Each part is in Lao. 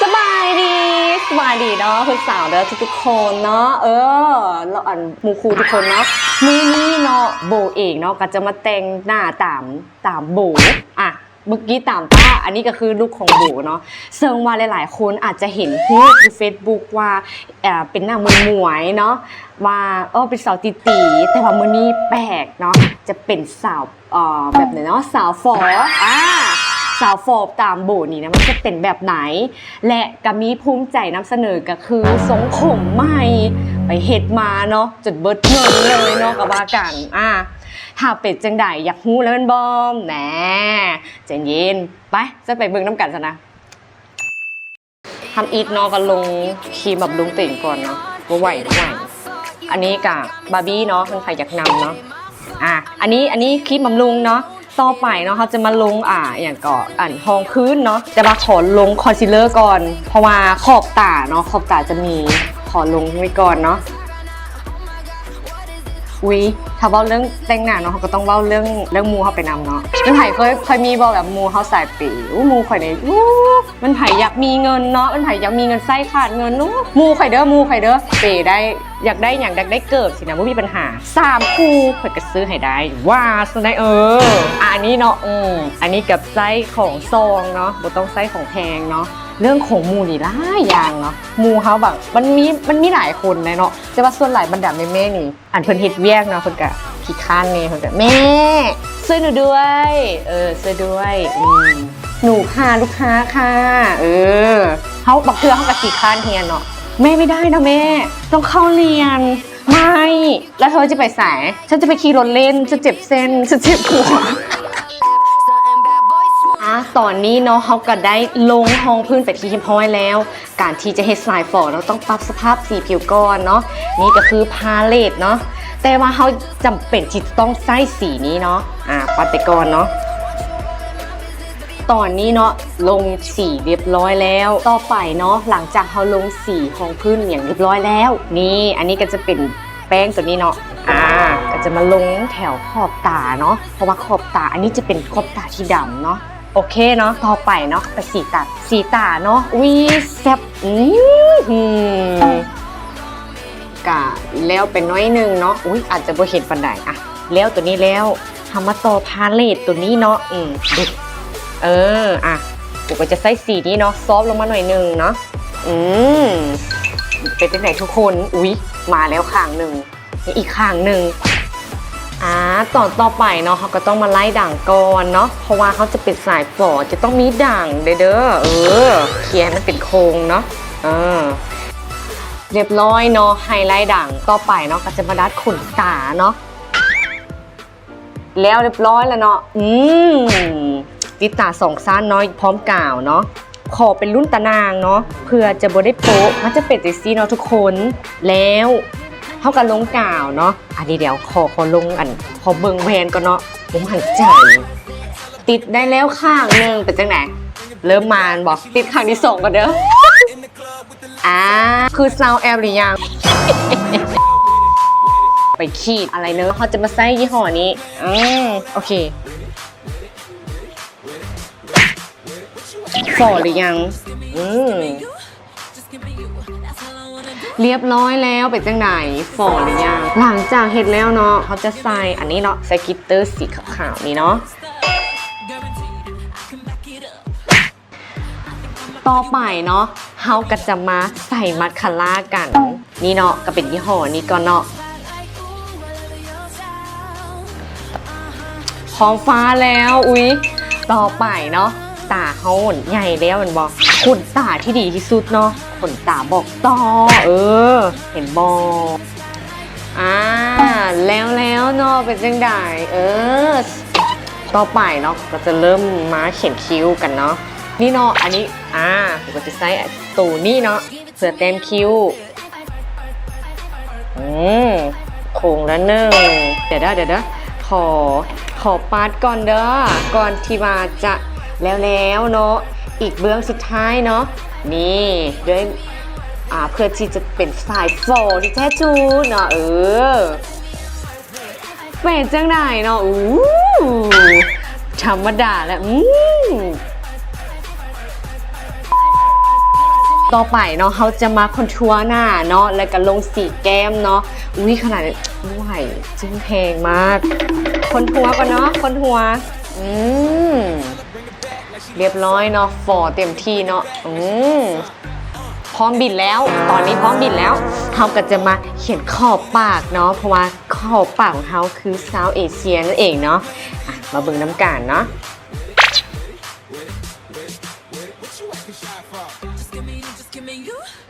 ສະບາຍດີ ສະບາຍດີເນາະ ເພື່ອນສາວເດີທຸກໆຄົນເນາະ ເອີ ແລ້ວອັນໝູ່ຄູ່ທຸກຄົນເນາະ ມື້ນີ້ເນາະ ໂບເອງເນາະ ກໍຈະມາແຕ່ງໜ້າຕາມ ຕາມໂບ ອ່ະ ເມື່ອກີ້ຕາມຕາ ອັນນີ້ກໍຄືລຸກຂອງໂບເນາະ ເຊິ່ງວ່າຫຼາຍໆຄົນອາດຈະເຫັນຮູບຢູ່ເຟສບຸກວ່າ ເປັນໜ້າໝວຍໆເນາະ ວ່າ ເອີ ເປັນສາວຕີໆ ແຕ່ວ່າມື້ນີ້ແປກເນາະ ຈະເປັນສາວ ເອີ ແບບໃດເນາະ ສາວຝໍ ອ່າ ສາວຝໍຕາມໂບນີ້ນະ ມັນຈະເປັນແບບໃດ ແລະ ກະມີພູມໃຈນຳສະເໜີ ກະຄືຊົງຜົມໃໝ່ ໄປເຮັດມາເນາະ ຈົນເບິດເງິນເລີຍເນາະ ກະວ່າກັນ ອ່າ ຖ້າເປັນຈັ່ງໃດ ຢາກຮູ້ແລ້ວແມ່ນບໍ່ ແນ່ ໃຈເຢັນ ໄປ ຊັ້ນໄປເບິ່ງນຳກັນຊັ້ນນະ. ທຳອິດເນາະ ກໍລົງຄຣີມບຳລຸງຕົວເອງກ່ອນເນາະ ບໍ່ໄຫວ ບໍ່ໄຫວ ອັນນີ້ກະບາບີເນາະ ຄັນໃຜຢາກນຳເນາະ ອ່າ ອັນນີ້ ອັນນີ້ຄຣີມບຳລຸງເນາະ ຕໍ່ໄປເນາະ ເຮົາຈະມາລົງ ອ່າ ອີ່ຫຍັງເກາະ ອັນຮອງພື້ນເນາະ ແຕ່ວ່າຂໍລົງຄອນຊີລເລີກ່ອນ ເພາະວ່າຂອບຕາເນາະ ຂອບຕາຈະມີ ຂໍລົງໄວ້ກ່ອນເນາະ. ອຸຍ ຖ້າເວົ້າເລື່ອງແຕ່ງໜ້າເນາະ ເຮົາກໍຕ້ອງເວົ້າເລື່ອງ ເລື່ອງໝູ່ເຮົາໄປນຳເນາະ ແມ່ນໃຜເຄີຍ ເຄີຍມີບໍ່ແບບໝູ່ເຮົາສາຍເປ? ອູ້ ໝູ່ຂ້ອຍນີ້ ອູ້ ແມ່ນໃຜຢາກມີເງິນເນາະ ແມ່ນໃຜຢາກມີເງິນໃຊ້ຂາດເງິນ ອູ້ ໝູ່ຂ້ອຍເດີ ໝູ່ຂ້ອຍເດີ ເປໄດ້ ຢາກໄດ້ຫຍັງ ຢາກໄດ້ເກີບຊີ້ນະ ບໍ່ມີບັນຫາ ສາມຄູ່ ຂ້ອຍກໍຊື້ໃຫ້ໄດ້ ວ່າຊັ້ນໄດ໋ ເອີ ອ່າ ອັນນີ້ເນາະ ອື ອັນນີ້ກໍໃຊ້ຂອງຊອງເນາະ ບໍ່ຕ້ອງໃຊ້ຂອງແພງເນາະ ເລື່ອງຂອງໝູ່ນີ້ຫຼາຍຢ່າງເນາະ ໝູ່ເຮົາແບບ ມັນມີ ມັນມີຫຼາຍຄົນເດເນາະ ແຕ່ວ່າສ່ວນຫຼາຍບັນດາແມ່ໆນີ້ ອັນເພິ່ນເຮັດວຽກເນາະ ເພິ່ນກະຂີ້ຄ້ານແດ່ ເພິ່ນກະ ແມ່ ຊ່ວຍໜູດ້ວຍ ເອີ ຊ່ວຍດ້ວຍ ອືມ ໜູຄ່ະ ລູກຄ້າຄ່ະ ເອີ ເຮົາ ບາງເທື່ອເຮົາກະຂີ້ຄ້ານຮຽນເນາະ ແມ່ ໄມ່ໄດ້ນະແມ່ ຕ້ອງເຂົ້າຮຽນ ໄມ່ ແລ້ວເທີຈະໄປໃສ? ເທີຈະໄປຂີ່ລົດຫຼິ້ນ ເທີເຈັບເສັ້ນ ເທີເຈັບຫົວ ອ່າ ຕອນນີ້ເນາະ ເຮົາກະໄດ້ລົງຮອງພື້ນເປັນທີ່ຮຽບຮ້ອຍແລ້ວ ການທີ່ຈະເຮັດສາຍຝໍເນາະ ຕ້ອງປັບສະພາບສີຜິວກ່ອນເນາະ ນີ້ກໍຄືພາເລັດເນາະ ແຕ່ວ່າເຮົາຈຳເປັນທີ່ຈະຕ້ອງໃຊ້ສີນີ້ເນາະ ອ່າ ປັດໄປກ່ອນເນາະ ຕອນນີ້ເນາະ ລົງສີຮຽບຮ້ອຍແລ້ວ ຕໍ່ໄປເນາະ ຫຼັງຈາກເຮົາລົງສີຮອງພື້ນຫຍັງຮຽບຮ້ອຍແລ້ວ ນີ້ ອັນນີ້ກໍຈະເປັນແປ້ງຕົວນີ້ເນາະ ອ່າ ກໍຈະມາລົງແຖວຂອບຕາເນາະ ເພາະວ່າຂອບຕາ ອັນນີ້ຈະເປັນຂອບຕາທີ່ດຳເນາະ ໂອເຄເນາະ ຕໍ່ໄປເນາະ ໄປສີຕາ ສີຕາເນາະ ອຸ້ຍ ແຊບ ອື ກະແລ້ວໄປໜ້ອຍໜຶ່ງເນາະ ອຸ້ຍ ອາດຈະບໍ່ເຫັນປານໃດ ອ່ະ ແລ້ວຕົວນີ້ແລ້ວ ເຮົາມາຕໍ່ພາເລັດຕົວນີ້ເນາະ ອື ເອີ ອ່ະ ກູກໍຈະໃຊ້ສີນີ້ເນາະ ຊອບລົງມາໜ້ອຍໜຶ່ງເນາະ ອື ເປັນຈັ່ງໃດທຸກຄົນ ອຸ້ຍ ມາແລ້ວຂ້າງໜຶ່ງ ອີກຂ້າງໜຶ່ງ ອ່າ ຕອນຕໍ່ໄປເນາະ ເຮົາກໍຕ້ອງມາໄລ່ດ່າງກ່ອນເນາະ ເພາະວ່າເຮົາຈະເປັນສາຍຝໍ ຈະຕ້ອງມີດ່າງເດີ ເດີ ເອີ ເຄຍໃຫ້ມັນເປັນໂຄງເນາະ ເອີ ຮຽບຮ້ອຍເນາະ ໄຮໄລ້ດ່າງ ຕໍ່ໄປເນາະ ກໍຈະມາດັດຂົນຕາເນາະ ແລ້ວຮຽບຮ້ອຍແລ້ວເນາະ ອືມ ຕິດຕາສອງຊັ້ນເນາະ ພ້ອມກາວເນາະ ຂໍເປັນລຸ້ນຕານາງເນາະ ເພື່ອຈະບໍ່ໄດ້ໂປະ ມັນຈະເປັນຈັ່ງຊີ້ເນາະທຸກຄົນ ແລ້ວເຮົາກໍລົງກາວເນາະ ອັນນີ້ດຽວຂໍ ຂໍລົງ ອັນ ຂໍເບິ່ງແວ່ນກ່ອນເນາະ ບໍ່ໝັ້ນໃຈ ຕິດໄດ້ແລ້ວຂ້າງໜຶ່ງ ເປັນຈັ່ງໃດ ເລີ່ມມາແມ່ນບໍ່ ຕິດຂ້າງທີສອງກ່ອນເດີ ອ່າ ຄືຊາວແອບຫຼືຍັງ ໄປຂີດອາຍໄລເນີ ເຮົາຈະມາໃຊ້ຍີ່ຫໍ້ນີ້ ອືມ ໂອເຄ ຝໍຫຼືຍັງ ອືມ ຮຽບຮ້ອຍແລ້ວ ເປັນຈັ່ງໃດ ຝໍຫຼືຍັງ ຫຼັງຈາກເຮັດແລ້ວເນາະ ເຮົາຈະໃສ່ອັນນີ້ເນາະ ໃສ່ກລິດເຕີສີຂາວໆນີ້ເນາະ ຕໍ່ໄປເນາະ ເຮົາກໍຈະມາໃສ່ມາສຄາຣາກັນ ນີ້ເນາະ ກໍເປັນຍີ່ຫໍ້ນີ້ກ່ອນເນາະ ທ້ອງຟ້າແລ້ວ ອຸ້ຍ ຕໍ່ໄປເນາະ ຕາເຮົາໃຫຍ່ແລ້ວແມ່ນບໍ່ ຂົນຕາທີ່ດີທີ່ສຸດເນາະ ຂົນຕາບອກຕໍ່ ເອີ ເຫັນບໍ່ ອ່າ ແລ້ວໆເນາະ ເປັນຈັ່ງໃດ ເອີ ຕໍ່ໄປເນາະ ກໍຈະເລີ່ມມາຂຽນຄິ້ວກັນເນາະ ນີ້ເນາະ ອັນນີ້ ອ່າ ກໍຈະໃຊ້ໂຕນີ້ເນາະ ເພື່ອແຕ້ມຄິ້ວ ອືມ ໂຄ ໂຄ້ງລະໜຶ່ງ. ດຽວເດີ ດຽວເດີ ຂໍ ຂໍປາດກ່ອນເດີ ກ່ອນທີ່ວ່າຈະແລ້ວໆເນາະ. ອີກເບື້ອງສຸດທ້າຍເນາະ ນີ້ ດ້ວຍ ອ່າ ເພື່ອທີ່ຈະເປັນສາຍຝໍທີ່ແທ້ທຣູເນາະ. ເອີ ເປັນຈັ່ງໃດເນາະ? ອູ້ ທຳມະດາແຫຼະ. ອືມ ຕໍ່ໄປເນາະ ເຮົາຈະມາຄອນທົວໜ້າເນາະ ແລ້ວກໍລົງສີແກ້ມເນາະ. ອຸ້ຍ ຂະໜາດ ບໍ່ໄຫວ ຈຶ້ງແຮງມາກ. ຄອນທົວກ່ອນເນາະ ຄອນທົວ. ອືມ ລຽບຮ້ອຍເນາະ ຝໍເຕັມທີ່ເນາະ. ອືມ ພ້ອມບິນແລ້ວ ຕອນນີ້ພ້ອມບິນແລ້ວ. ເຮົາກໍຈະມາຂຽນຂອບປາກເນາະ ເພາະວ່າຂອບປາກຂອງເຮົາຄືຊາວເອເຊຍນັ້ນເອງເນາະ. ອະ ມາເບິ່ງນຳກັນເນາະ.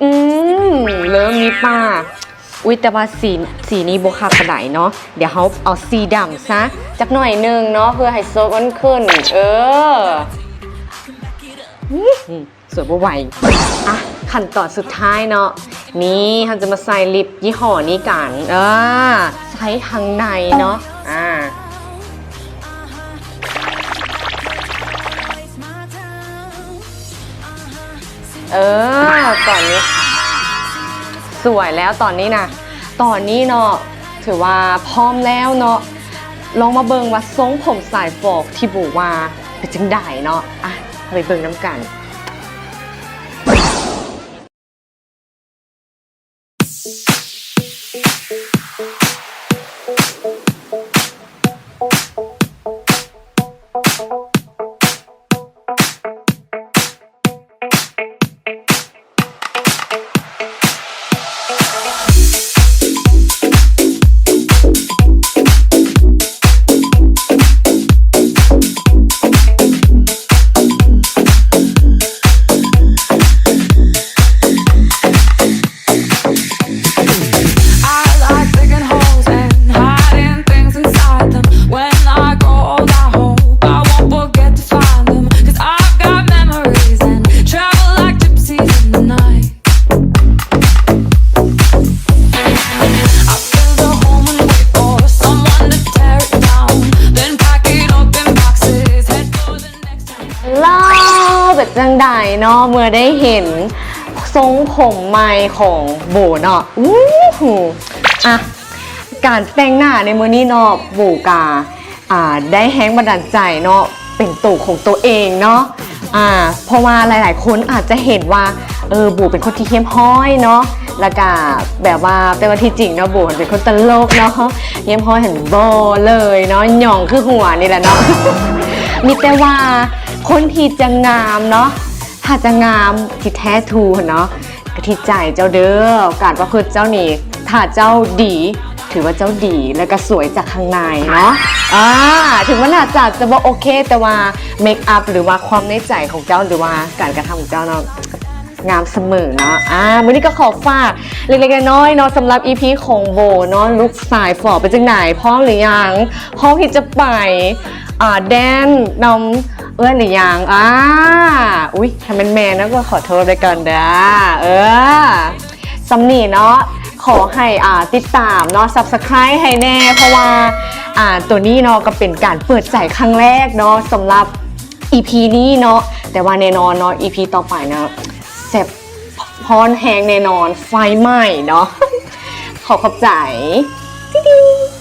ອືມ ເລີ່ມມີປາກ. ອຸ້ຍ ແຕ່ວ່າສີ ສີນີ້ບໍ່ຄັກປານໃດເນາະ. ດຽວເຮົາເອົາສີດຳຊະຈັກໜ້ອຍໜຶ່ງເນາະ ເພື່ອໃຫ້ສົດອ້ວນຂຶ້ນ. ເອີ ອືມ ສວຍບໍ່ໄຫວ. ອະ ຂັ້ນຕອນສຸດທ້າຍເນາະ ນີ້ ເຮົາຈະມາໃສ່ລິບຍີ່ຫໍ້ນີ້ກັນ. ເອີ ໃສ່ທາງໃນເນາະ. ອາ ເອີ ຕອນນີ້ສວຍແລ້ວຕອນນີ້ນະ. ຕອນນີ້ເນາະ ຖືວ່າພ້ອມແລ້ວເນາະ. ລອງມາເບິ່ງວ່າຊົງຜົມສາຍຝໍທີ່ໂບວ່າເປັນຈັ່ງໃດເນາະ. ອະ ເຮົາໄປເບິ່ງນຳກັນ. ເລີ ເປັນຈັ່ງໃດເນາະ ເມື່ອໄດ້ເຫັນຊົງຜົມໃໝ່ຂອງໂບເນາະ. ອູ້ຫູ ອະ ການແຕ່ງໜ້າໃນມື້ນີ້ເນາະ ໂບກະ ອ່າ ໄດ້ແຮງບັນດານໃຈເນາະ ເປັນໂຕຂອງໂຕເອງເນາະ. ອ່າ ເພາະວ່າຫຼາຍໆຄົນອາດຈະເຫັນວ່າ ເອີ ໂບເປັນຄົນທີ່ຮຽບຮ້ອຍເນາະ ແລ້ວກະແບບວ່າ ແຕ່ວ່າທີ່ຈິງເນາະ ໂບເປັນຄົນຕະຫຼົກເນາະ ຮຽບຮ້ອຍຫັ້ນບໍ່ເລີຍເນາະ ຫຍ້ອງຄືຫົວນີ້ແຫຼະເນາະ. ມີແຕ່ວ່າຄົນທີ່ຈະງາມເນາະ ຖ້າຈະງາມທີ່ແທ້ທູຫັ້ນເນາະ ກະທີ່ໃຈເຈົ້າເດີ ການປະພຶດເຈົ້ານີ້ ຖ້າເຈົ້າດີ ຖືວ່າເຈົ້າດີ ແລ້ວກະສວຍຈາກຂ້າງໃນເນາະ. ອາ ເຖິງມັນອາດຈະ ຈະບໍ່ໂອເຄ ແຕ່ວ່າເມກອັບ ຫຼືວ່າຄວາມໃນໃຈຂອງເຈົ້າ ຫຼືວ່າການກະທຳຂອງເຈົ້າເນາະ ງາມສະເໝີເນາະ. ອາ ມື້ນີ້ກໍຂໍຝາກເລັກໆນ້ອຍໆເນາະ ສຳລັບອີພີຂອງໂບເນາະ ລຸກສາຍຝໍເປັນຈັ່ງໃດ ພ້ອມຫຼືຍັງ? ພ້ອມທີ່ຈະໄປ ອ່າ ແດນນຳເອື້ອຍຫຼືຍັງ? ອາ ອຸ້ຍ ຖ້າແມ່ນແມ່ນະ ກໍຂໍໂທດໄວ້ກ່ອນເດີ. ເອີ ສ່ຳນີ້ເນາະ ຂໍໃຫ້ ອ່າ ຕິດຕາມເນາະ ຊັບສະໄຄຣບ໌ໃຫ້ແດ່ ເພາະວ່າ ອ່າ ໂຕນີ້ເນາະ ກໍເປັນການເປີດໃຈຄັ້ງແລກເນາະ ສຳລັບອີພີນີ້ເນາະ. ແຕ່ວ່າແນ່ນອນເນາະ ອີພີຕໍ່ໄປນະ ແຊບຮ້ອນແຮງແນ່ນອນ ໄຟໄໝ້ເນາະ. ຂໍຂອບໃຈ ຕິດໆ.